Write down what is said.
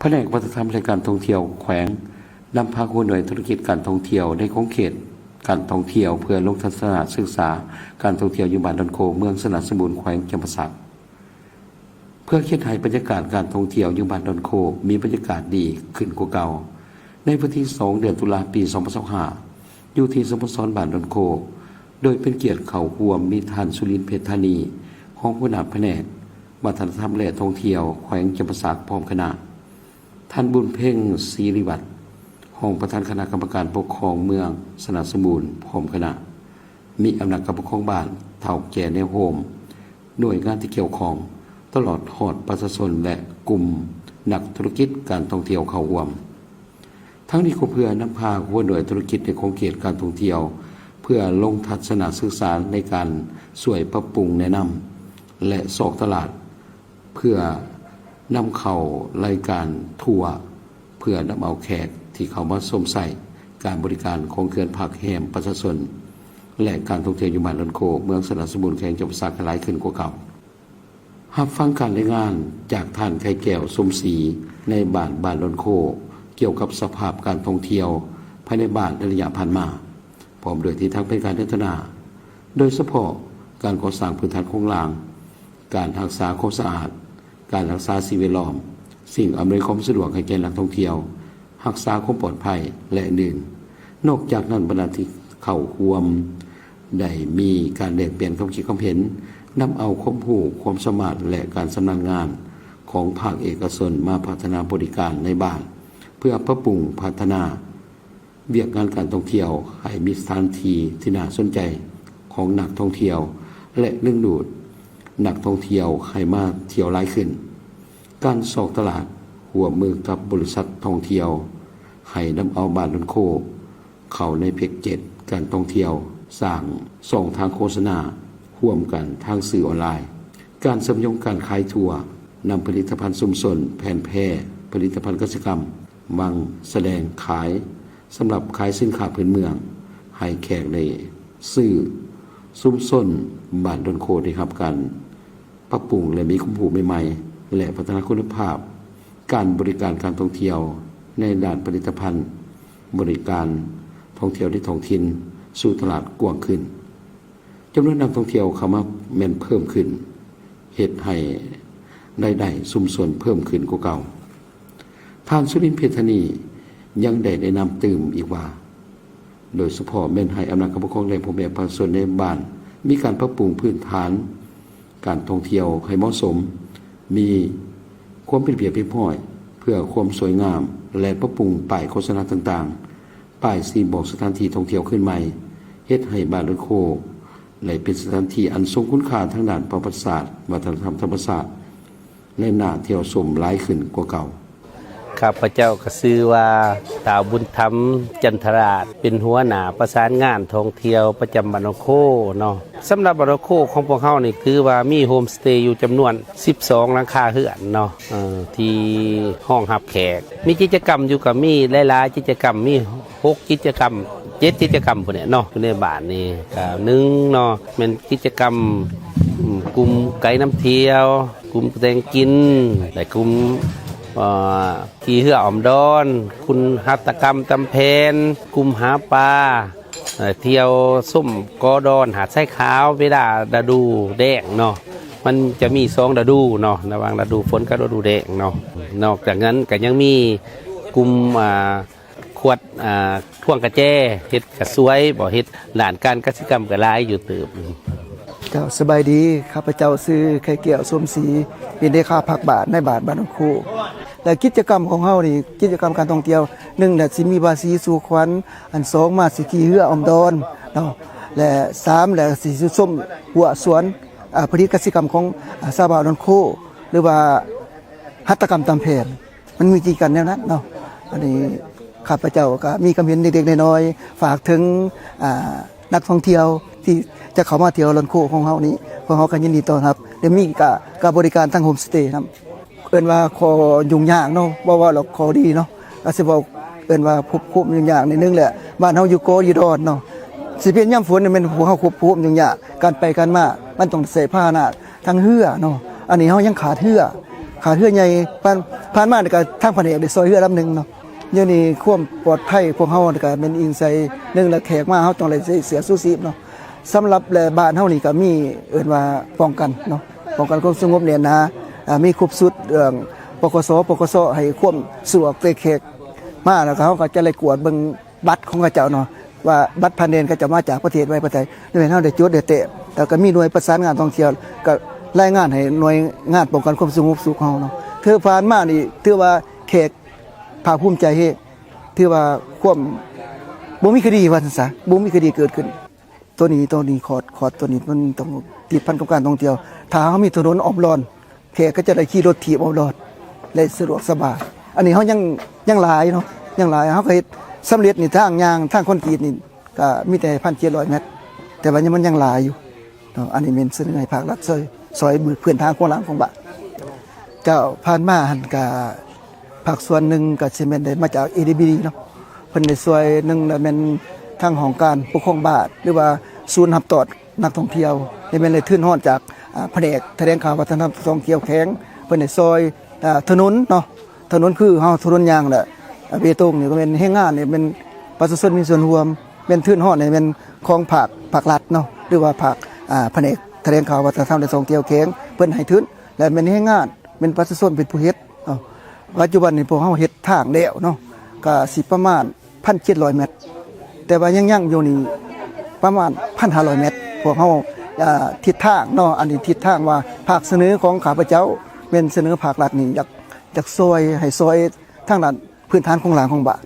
ພະແນກວັດທະນະທຳ ແລະ ການທ່ອງທ່ຽວແຂວງ ນຳພາຫົວໜ່ວຍທຸລະກິດການທ່ອງທ່ຽວໃນຂົງເຂດການທ່ອງທ່ຽວ ເພື່ອລົງທັດສະນະສຶກສາການທ່ອງທ່ຽວຢູ່ບ້ານດອນໂຄ ເມືອງສະນາດສະບູນ ແຂວງຈຳປາສັກ ເພື່ອເຮັດໃຫ້ບັນຍາກາດການທ່ອງທ່ຽວຢູ່ບ້ານດອນໂຄມີບັນຍາກາດດີຂຶ້ນກວ່າເກົ່າ. ໃນວັນທີສອງ ເດືອນຕຸລາ ປີສອງພັນຊາວຫ້າ ຢູ່ທີ່ສະໂມສອນບ້ານດອນໂຄ ໂດຍເປັນກຽດເຂົ້າຮ່ວມມີທ່ານ ສຸລິນ ເພັດທານີ ຮອງຫົວໜ້າພະແນກວັດທະນະທຳ ແລະ ທ່ອງທ່ຽວແຂວງຈຳປາສັກ ພ້ອມຄະນະ, ທ່ານ ບຸນເພັງ ສີລິວັດ ຮອງປະທານຄະນະກຳມະການປົກຄອງເມືອງສະນາດສະບູນ ພ້ອມຄະນະ, ມີອຳນາດການປົກຄອງບ້ານ, ເຖົ້າແກ່ແນວໂຮມ, ໜ່ວຍງານທີ່ກ່ຽວຂ້ອງ, ຕະຫຼອດຮອດປະຊາຊົນ ແລະ ກຸ່ມນັກທຸລະກິດການທ່ອງທ່ຽວເຂົ້າຮ່ວມ. ທັງນີ້ກໍເພື່ອນຳພາຫົວໜ່ວຍທຸລະກິດໃນຂົງເຂດການທ່ອງທ່ຽວ ເພື່ອລົງທັດສະນະສຶກສາໃນການຊ່ວຍປັບປຸງແນະນຳ ແລະ ຊອກຕະຫຼາດ ເພື່ອນຳເຂົ້າລາຍການທົວ ເພື່ອນຳເອົາແຂກທີ່ເຂົ້າມາຊົມໃຊ້ການບໍລິການຂອງເຂື່ອນພັກແຮມປະຊາຊົນ ແລະ ການທ່ອງທ່ຽວຢູ່ບ້ານດອນໂຄ ເມືອງສະນາດສະບູນ ແຂວງຈຳປາສັກ ໃຫ້ຫຼາຍຂຶ້ນກວ່າເກົ່າ. ຮັບຟັງການລາຍງານຈາກທ່ານ ໄຂ່ແກ້ວ ສົມສີ ນາຍບ້ານບ້ານດອນໂຄ ກ່ຽວກັບສະພາບການທ່ອງທ່ຽວພາຍໃນບ້ານໃນໄລຍະຜ່ານມາ ພ້ອມດ້ວຍທິດທາງແຜນການເດີນໜ້າ ໂດຍສະເພາະການກໍ່ສ້າງພື້ນຖານໂຄງລ່າງ, ການຮັກສາຄວາມສະອາດ, ການຮັກສາສິ່ງແວດລ້ອມ, ສິ່ງອຳນວຍຄວາມສະດວກໃຫ້ແກ່ນັກທ່ອງທ່ຽວ, ຮັກສາຄວາມປອດໄພ ແລະ ອື່ນໆ. ນອກຈາກນັ້ນ, ບັນດາທີ່ເຂົ້າຮ່ວມໄດ້ມີການແລກປ່ຽນຄຳຄິດຄຳເຫັນ, ນຳເອົາຄວາມຮູ້, ຄວາມສາມາດ ແລະ ການຊຳນານງານຂອງພາກເອກະຊົນມາພັດທະນາບໍລິການໃນບ້ານ ເພື່ອປັບປຸງພັດທະນາ ວຽກງານການທ່ອງທ່ຽວໃຫ້ມີສະຖານທີ່ທີ່ໜ້າສົນໃຈຂອງນັກທ່ອງທ່ຽວ ແລະ ດຶງດູດນັກທ່ອງທ່ຽວໃຫ້ມາທ່ຽວຫຼາຍຂຶ້ນ. ການຊອກຕະຫຼາດຮ່ວມມືກັບບໍລິສັດທ່ອງທ່ຽວ ໃຫ້ນຳເອົາບ້ານດອນໂຄເຂົ້າໃນແພັກເກັດການທ່ອງທ່ຽວ, ສ້າງຊ່ອງທາງໂຄສະນາຮ່ວມກັນທາງສື່ອອນລາຍ, ການເຊື່ອມໂຍງການຂາຍທົ່ວ, ນຳຜະລິດຕະພັນຊຸມຊົນ, ແຜ່ນແພ, ຜະລິດຕະພັນກະສິກຳ, ວາງສະແດງຂາຍ ສຳລັບຂາຍສິນຄ້າພື້ນເມືອງ ໃຫ້ແຂກໄດ້ຊື້. ຊຸມຊົນບ້ານດອນໂຄໄດ້ຮັບການປັບປຸງ ແລະ ມີຄວາມຮູ້ໃໝ່ໆ ແລະ ພັດທະນາຄຸນນະພາບການບໍລິການການທ່ອງທ່ຽວໃນດ້ານຜະລິດຕະພັນບໍລິການທ່ອງທ່ຽວໃນທ້ອງຖິ່ນສູ່ຕະຫຼາດກວ້າງຂຶ້ນ. ຈຳນວນນັກທ່ອງທ່ຽວເຂົ້າມາແມ່ນເພີ່ມຂຶ້ນ, ເຮັດໃຫ້ລາຍໄດ້ຊຸມຊົນເພີ່ມຂຶ້ນກວ່າເກົ່າ. ທ່ານ ສຸລິນ ເພັດທານີ ຍັງໄດ້ແນະນຳຕື່ມອີກວ່າ, ໂດຍສະເພາະແມ່ນໃຫ້ອຳນາດການປົກຄອງ ແລະ ພໍ່ແມ່ປະຊາຊົນໃນບ້ານ ມີການປັບປຸງພື້ນຖານການທ່ອງທ່ຽວໃຫ້ເໝາະສົມ, ມີຄວາມເປັນລະບຽບຮຽບຮ້ອຍ ເພື່ອຄວາມສວຍງາມ ແລະ ປັບປຸງປ້າຍໂຄສະນາຕ່າງໆ, ປ້າຍຊີ້ບອກສະຖານທີ່ທ່ອງທ່ຽວຄືນໃໝ່, ເຮັດໃຫ້ບ້ານດອນໂຄ ແລະ ເປັນສະຖານທີ່ອັນຊົງຄຸນຄ່າທາງດ້ານປະຫວັດສາດ, ວັດທະນະທຳ, ທຳມະຊາດ ແລະ ໜ້າທ່ຽວຊົມຫຼາຍຂຶ້ນກວ່າເກົ່າ. ຂ້າພະເຈົ້າກໍຊື່ວ່າ ທ້າວ ບຸນທຳ ຈັນທະລາດ ເປັນຫົວໜ້າປະສານງານທ່ອງທ່ຽວປະຈຳບ້ານດອນໂຄເນາະ. ສຳລັບບ້ານດອນໂຄຂອງພວກເຮົານີ້ ຖືວ່າມີໂຮມສະເຕຢູ່ຈຳນວນສິບສອງຫຼັງຄາເຮືອນເນາະ ເອີ ທີ່ຮອງຮັບແຂກ. ມີກິດຈະກຳຢູ່ກໍມີຫຼາຍໆກິດຈະກຳ, ມີຫົກກິດຈະກຳ ເຈັດກິດຈະກຳພຸ້ນແຫຼະເນາະ ຢູ່ໃນບ້ານນີ້. ກໍໜຶ່ງເນາະ ແມ່ນກິດຈະກຳ ອືມ ກຸ່ມໄກນຳທ່ຽວ, ກຸ່ມແຕ່ງກິນ ແລະ ກຸ່ມ ເອີ ຂີ່ເຮືອອ້ອມດອນ, ກຸ່ມຫັດຖະກຳຕຳແຜ່ນ, ກຸ່ມຫາປາ, ເອີ ທ່ຽວຊົມກໍດອນຫາດຊາຍຂາວ ເວລາລະດູແລ້ງເນາະ. ມັນຈະມີສອງລະດູເນາະ ລະຫວ່າງລະດູຝົນກັບລະດູແລ້ງເນາະ. ນອກຈາກນັ້ນກໍຍັງມີກຸ່ມ ອ່າ ຂວດ ອ່າ ພວງກະແຈ, ເຮັດກະຊວຍບໍ, ເຮັດດ້ານການກະສິກຳກໍຫຼາຍຢູ່ເຕີບ. ເຈົ້າ ສະບາຍດີ, ຂ້າພະເຈົ້າຊື່ ໄຂ່ແກ້ວ ສົມສີ ເປັນເລຂາພັກບ້ານ ນາຍບ້ານບ້ານດອນໂຄ. ແລະ ກິດຈະກຳຂອງເຮົານີ້ ກິດຈະກຳການທ່ອງທ່ຽວ ໜຶ່ງແຫຼະ ຊິມີບາສີສູ່ຂວັນ, ອັນສອງມາຊິຂີ່ເຮືອອ້ອມດອນເນາະ ແລະ ສາມແຫຼະ ຊິຊົມຮົ້ວສວນ ອາ ຜະລິດກະສິກຳຂອງ ອາ ຊາວບ້ານດອນໂຄ ຫຼືວ່າຫັດຖະກຳຕຳແຜ່ນ. ມັນມີວິທີການແນວນັ້ນເນາະ. ອັນນີ້ຂ້າພະເຈົ້າກໍມີຄວາມເຫັນເລັກໆນ້ອຍໆ ຝາກເຖິງ ອ່າ ນັກທ່ອງທ່ຽວທີ່ຈະເຂົ້າມາທ່ຽວດອນໂຄຂອງເຮົານີ້ ພວກເຮົາກໍຍິນດີຕ້ອນຮັບ ແລະ ມີກະ ກະບໍລິການທາງໂຮມສະເຕນຳ. ເອີ້ນວ່າຂໍ້ຫຍຸ້ງຍາກເນາະ ບໍ່ເວົ້າແລ້ວຂໍ້ດີເນາະ ກໍຊິເວົ້າ ເອີ້ນວ່າພົບຄວາມຫຍຸ້ງຍາກນິດໜຶ່ງແຫຼະ. ບ້ານເຮົາຢູ່ກໍຢູ່ດອນເນາະ ຊິເປັນຍາມຝົນນີ້ແມ່ນພວກເຮົາພົບຄວາມຫຍຸ້ງຍາກ ການໄປການມາ ມັນຕ້ອງໃຊ້ພາຫະນະ ທັງເຮືອເນາະ. ອັນນີ້ເຮົາຍັງຂາດເຮືອ, ຂ ຖ້າເຮືອໃຫຍ່ ຜ່ານ ຜ່ານມານີ້ກໍທາງພະແນກໄດ້ຊ່ອຍເຮືອລຳໜຶ່ງເນາະ. ດຽວນີ້ຄວາມປອດໄພພວກເຮົາກໍແມ່ນອີງໃສ່ ໜຶ່ງລະແຂກມາເຮົາຕ້ອງໄດ້ໃສ່ເສື້ອຊູຊີບເນາະ. ສຳລັບແລະບ້ານເຮົານີ້ກໍມີເອີ້ນວ່າປ້ອງກັນເນາະ ປ້ອງກັນຄວາມສະຫງົບແໜ້ນໜາ ອາ ມີຄົບຊຸດເລື່ອງ ປກສ ປກສ ໃຫ້ຄວາມສະດວກແກ່ແຂກມາ ແລ້ວກໍເຮົາກໍຈະໄດ້ກວດເບິ່ງ ບັດຂອງເຂົາເຈົ້າເນາະ ວ່າບັດຜ່ານແດນເຂົາເຈົ້າມາຈາກປະເທດໃດປະເທດໃດ ແມ່ນເຮົາໄດ້ຈົດໄດ້ແຕ້ມ ແລ້ວກໍມີໜ່ວຍປະສານງານທ່ອງທ່ຽວ ກໍລາຍງານໃຫ້ໜ່ວຍງານປ້ອງກັນຄວາມສະຫງົບສຸກເຮົາເນາະ. ຖືຜ່ານມານີ້ຖືວ່າແຂກພາກພູມໃຈເຮ ຖືວ່າຄວາມບໍ່ມີຄະດີວ່າຊັ້ນຊະ ບໍ່ມີຄະດີເກີດຂຶ້ນ. ໂຕນີ້ ໂຕນີ້ ຄອດ ຄອດໂຕນີ້ມັນຕ້ອງຕິດພັນກັບການທ່ອງທ່ຽວ. ຖ້າເຮົາມີຖະໜົນອ້ອມລອດ ແຂກກໍຈະໄດ້ຂີ່ລົດຖີບເອົາລອດ ແລະ ສະດວກສະບາຍ. ອັນນີ້ເຮົາຍັງ ຍັງຫຼາຍເນາະ ຍັງຫຼາຍ. ເຮົາກໍເຮັດສຳເລັດນີ້ ທາງຍ່າງ ທາງຄອນກຣີດນີ້ ກໍມີແຕ່ ໜຶ່ງພັນເຈັດຮ້ອຍແມັດ ແຕ່ວ່າຍັງ ມັນຍັງຫຼາຍຢູ່ເນາະ. ອັນນີ້ແມ່ນສະເໜີໃຫ້ພາກລັດຊ່ອຍ ຊ່ອຍບືດພື້ນທາງໂຄງລ່າງຂອງບ້ານ. ເຈົ້າ ຜ່ານມາຫັ້ນກະ ພາກສ່ວນໜຶ່ງກໍຊິແມ່ນໄດ້ມາຈາກ ເອດີບີ ເນາະ ເພິ່ນໄດ້ຊ່ວຍ ໜຶ່ງລະແມ່ນທາງຫ້ອງການປົກຄອງບ້ານ ຫຼືວ່າສູນຮັບຕ້ອນນັກທ່ອງທ່ຽວ ໄດ້ແມ່ນໄດ້ທຶນຮອດຈາກ ອາ ພະແນກຖະແຫຼງຂ່າວວັດທະນະທຳທ່ອງທ່ຽວແຂວງ ເພິ່ນໄດ້ຊ່ອຍ ອາ ຖະໜົນເນາະ ຖະໜົນຄືເຮົາ ຖະໜົນຍາງ ແລະ ເບຕົງນີ້ກໍແມ່ນແຮງງານ ນີ້ແມ່ນປະຊາຊົນມີສ່ວນຮ່ວມ ແມ່ນທຶນຮອດນີ້ແມ່ນຂອງພາກ ພາກລັດເນາະ ຫຼືວ່າພາກ ອາ ພະແນກຖະແຫຼງຂ່າວວັດທະນະທຳ ແລະ ທ່ອງທ່ຽວແຂວງ ເພິ່ນໃຫ້ທຶນ ແລະ ແມ່ນແຮງງານ ແມ່ນປະຊາຊົນເປັນຜູ້ເຮັດເນາະ. ປັດຈຸບັນນີ້ພວກເຮົາເຮັດທາງແລ້ວເນາະ ກະຊິປະມານ ໜຶ່ງພັນເຈັດຮ້ອຍແມັດ ແຕ່ວ່າຍັງ ຍັງຢູ່ນີ້ປະມານ ໜຶ່ງພັນຫ້າຮ້ອຍແມັດ. ພວກເຮົາ ອາ ທິດທາງເນາະ ອັນນີ້ທິດທາງວ່າພາກສະເໜີຂອງຂ້າພະເຈົ້າ ແມ່ນສະເໜີພາກລັດນີ້ ຢາກ ຢາກຊ່ອຍ ໃຫ້ຊ່ອຍທາງດ້ານພື້ນຖານໂຄງລ່າງຂອງບ້ານ